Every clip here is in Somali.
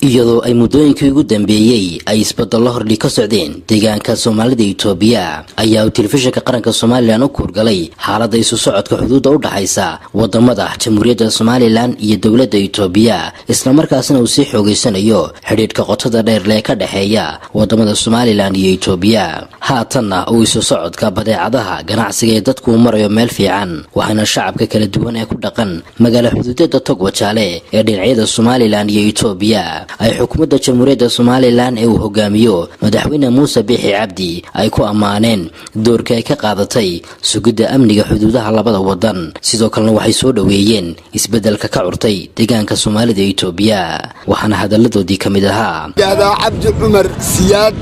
Iyadoo ay muddooyinkii ugu dambeeyey ay isbeddello hordhi ka socdeen deegaanka Soomaalida Itoobiya, ayaa uu Telefishinka Qaranka Somalilan u kuurgalay xaaladda isu socodka xuduudda u dhaxaysa wadamada Jamhuuriyadda Somalilan iyo dowladda Itoobiya, islamarkaasna uu sii xoogeysanayo xidhiidhka qotada dheer lee ka dhexeeya wadamada Somalilan iyo Itoobiya. Haatanna uu isu socodka badeecadaha ganacsiga ee dadku uu marayo meel fiican, waxaana shacabka kala duwan ee ku dhaqan magaala xuduudeeda Togwajaale ee dhinacyada Somalilan iyo Itoobiya ay xukuumadda Jamhuuriyadda Somalilan ee uu hogaamiyo Madaxweyne Muuse Biixi Cabdi ay ku ammaaneen doorka ay ka qaadatay sugidda amniga xuduudaha labada wadan. Sidoo kalena waxay soo dhoweeyeen isbeddelka ka curtay deegaanka Soomaalida Itoobiya, waxaana hadalladoodii ka mid ahaa: Yidhaahdaa Cabdi Cumar Siyaad,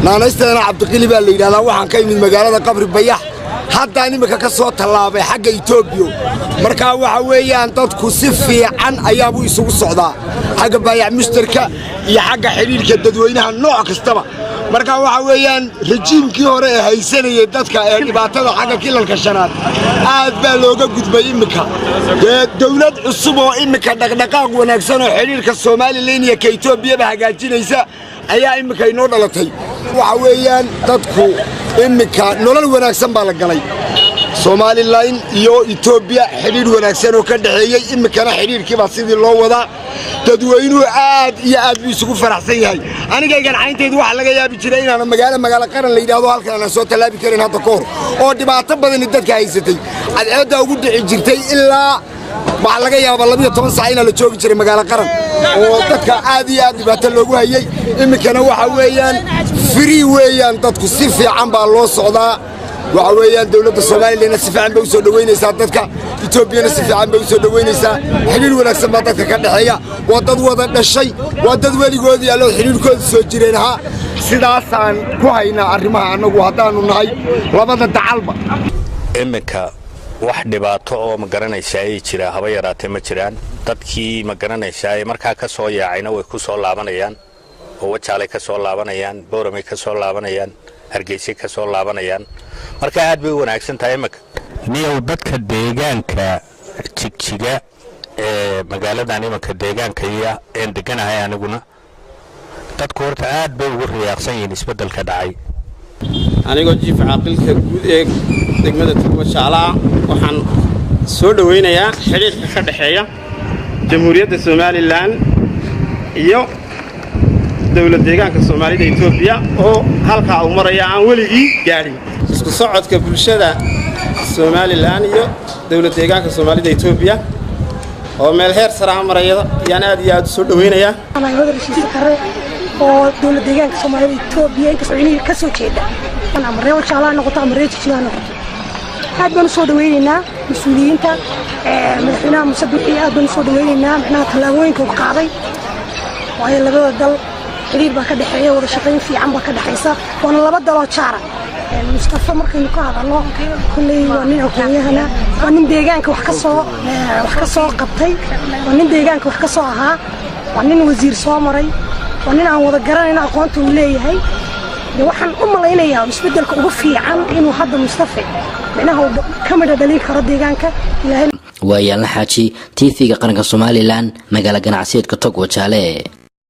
naanaysteedana Cabdiqili baa la yidhahdaa. Waxaan ka imid magaalada Qabri Bayax, haddaan iminka ka soo tallaabay xagga Itoobiya. Markaa waxa weeyaan dadku si fiican ayaabuu isugu socdaa, xagga baayac mushtarka iyo xagga xidhiidhka dadweynaha nooc kastaba. Markaa waxa weeyaan rajiimkii hore ee haysanayay dadka ee dhibaatada xagga Kilalka Shanaad aad baa looga gudbay. Iminka dee dawlad cusub oo iminka dhaqdhaqaaq wanaagsan oo xidhiidhka Somalilan iyo ka Itoobiyaba hagaajinaysa ayaa iminka inoo dhalatay. Waxa weeyaan dadku iminka nolol wanaagsan baa la galay. Somalilan iyo Itoobiya xidhiidh wanaagsan oo ka dhexeeyey, iminkana xidhiidhkiibaa sidii loo wadaa. Dadweynuhu aad iyo aad buu isugu faraxsan yahay. Anigaygan cayntaydu waxaa laga yaabi jiray inaana magaalo qaran la yidhahdo halkan aanan soo tallaabi karin hadda ka hor, oo dhibaato badani dadka haysatay, cadceeddaa ugu dhici jirtay, ilaa waxaa laga yaabaa 12 sac inaa la joogi jiray magaalo qaran, oo dadka aad iyo aad dhibaato loogu hayey. Iminkana waxa weeyaan free weeyaan, dadku si fiican baa loo socdaa. Waxa weeyaan dawladda Somalilanna si fiican bay u soo dhowaynaysaa, dadka Etoobiyana si fiican bay u soo dhowaynaysaa. Xidhiir wanaagsan baa dadka ka dhexeeya, waa dad wada dhashay, waa dad weligoodii allo xidhiirkooda soo jireen ahaa. Sidaasaan ku haynaa arrimaha annagu haddaannu nahay labada dacalba. Iminka wax dhibaato oo ma garanaysaa ay jiraa haba yaraatee ma jiraan. Dadkii ma garanaysaa ee markaa ka soo yaacayna way ku soo laabanayaan, oo Wajaalay ka soo laabanayaan, Booramay ka soo laabanayaan, Hargeysay ka soo laabanayaan. Marka aad bay u wanaagsan tahay iminka. Niyow, dadka deegaanka Jigjiga ee magaaladan iminka deegaankaya een deganahay aniguna, dadku horta aad bay ugu riyaaqsan yihiin isbeddelka dhacay. Anigoo jiif caaqilka guud ee degmada Togwajaalaha, waxaan soo dhowaynayaa xidhiirka ka dhexeeya Jamhuuriyadda Somalilan iyo dowlad deegaanka Soomaalida Etoobiya, oo halkaa uu maraya aan weligii gaadhin. Isku socodka bulshada Somalilan iyo dowlad deegaanka Soomaalida Etoobiya oo meel heer saraa maraya ayaan aad iyo aad u soo dhowaynayaa. Kare oo dowlad deegaanka Soomaalida Etoobiya inkastoo inay ka soo jeeda, ama reer Wajaale ha noqoto ama reer Jigjiga ha noqoto, aad baan u soo dhawaynaynaa mas-uuliyiinta, Madaxweynaha Muuse Bixi aad baan u soo dhawaynaynaa, macnaha tallaabooyinka uu qaaday, waayo labada dal xiriir baa ka dhexeeya, wada shaqayn fiican baa ka dhexaysa, waana laba daloo jaara. Mustafa markaynu ka hadalno, kulley waa nin aqoon-yahana, waa nin deegaanka wax ka soo qabtay, waa nin deegaanka wax ka soo ahaa, waa nin wasiir soo maray, waa nin aan wada garanayno aqoonta uu leeyahay. Waxaan u malaynayaa isbeddelka ugu fiican inuu hadda Mustafa micnaha uu ka midha dhalin karo deegaanka Ilaahay. Waayaalna Xaaji, TV-ga Qaranka Somalilan, magaala ganacsiyeedka Tog Wajaale.